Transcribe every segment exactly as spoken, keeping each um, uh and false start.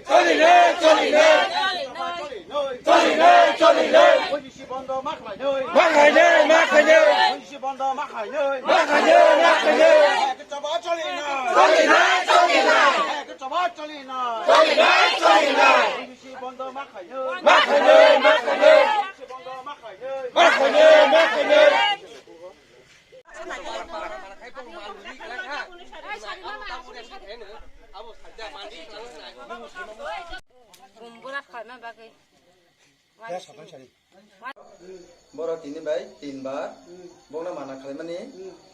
Choli nai, choli nai. Choli nai, choli nai. Boisi bondo ma khlai nai. Ma khlai nai, ma khlai nai. Boisi bondo ma khlai nai. Ma khlai nai, ma khlai nai. Chaba choli nai. Choli nai, choli nai. Chaba choli nai. Choli nai, choli nai. Boisi bondo ma khlai nai. Ma khlai nai, ma khlai nai. Boisi bondo ma khlai nai. Ma khlai nai, ma khlai nai. Bumburat khlaina bagwi. Borok tini bai tin bar bongno mana khlaimani,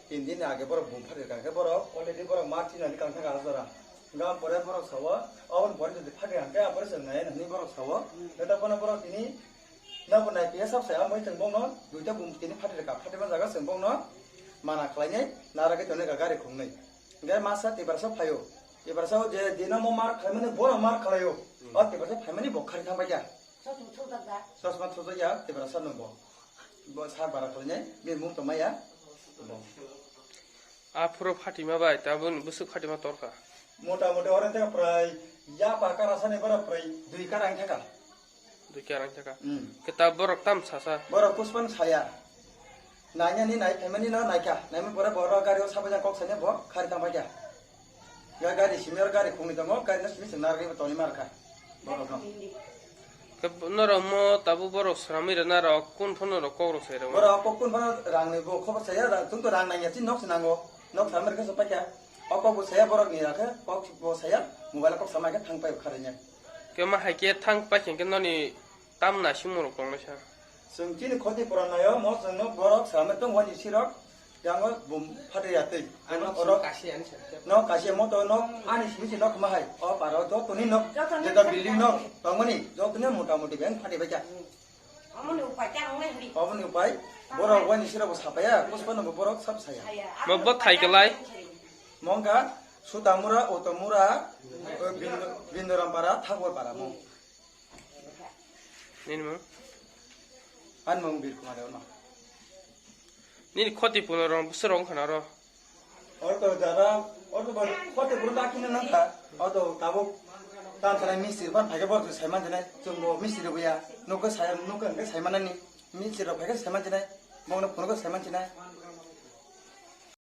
tin din ni age borok bum phatir kha khe borok already borok ma chinani kang thang asora. Gam pore borok sawo, oboni pore jodi phatir kha khe abore se nai nani borok sawo. Eta bono borok tini Nabo nai piya sab saya, amoi chwng bongno duita bum tini phatri ka, phatri man jaga chwng bongno mana khlainai, nara khe tonwi ka gari khungnwi. Hingkhe masa Tiprasa phaio. Tiprasa o je dino mo mar khlaimani, bono mar khlaio. O Tiprasa phaimani bo khari thang paikha. Chosma thujak ya, Tiprasa no bo. Bo sak bara khlainai, bini mung tongmaya. Bo. Aphuru Fatima bai, tabuk ni bwswk Fatima torkha. Mota moti oro wngkha prai, ya pa karasani bara prai, dui kara wngkha. Dui kara wngkha. Hmm. Khe ta borok tam sasa. Borok kuspan saya. Nainani nai phaimani no naikha. Naimani pore borok gari o sabaijak kok saini bo khari tangbaikha. Ya gari simi oro gari khungni tongo, gari no simi se narwgwi bo toni markha. Borok no. Khe norok mo tabuk borok swnamwi rwna rok kun phano rok kok rok sai rw. Borok kok kun phano rang ni bo khobor saya, ra-, chwng to rang nangya, chini nok se nango. Nok samar khe se paikha. O kok bo saya borok ni rakhe, kok bo saya, mobile kok samai khe thang pai kharanya. Khe ma hai khe thang pai khe noni tam naising mo rok tong naisa. Chwng chini khoti puran naio, mo chwng no borok samar tong wani sirok. Yango bum phatri ya twi. Ano Oro kashi ani sa. No kashi mo to no ani simi si nok mahai. O paro joto ni nok. Joto ni Jeta nok. Building nok. Tongmani joto ni mota moti beng phatri bacha. Omoni upai ta nang nai huri. Oboni upai. Borok wani sira bo sapaya. Kuspa no borok sab saya. Saya. Mo bo thai kelai. Mongka Sutamura, Otomura, Bindo-, Bindorampara, Thakurpara mo. Nini mung? Ani mung Bir Kumar Debbarma. Nini khoti puno rong bwswk rong khana oro? Oro to jara, oro to khoti puno ta kino nang kha. Oro to tabuk tam sana mistri ban phai khe borok sai man jani. Chwng bo mistri bo ya. Nokho sai, nokho hwnkhe sai manani. Mistri rok phai khe sai man jani. Bongno puno khe sai man jani.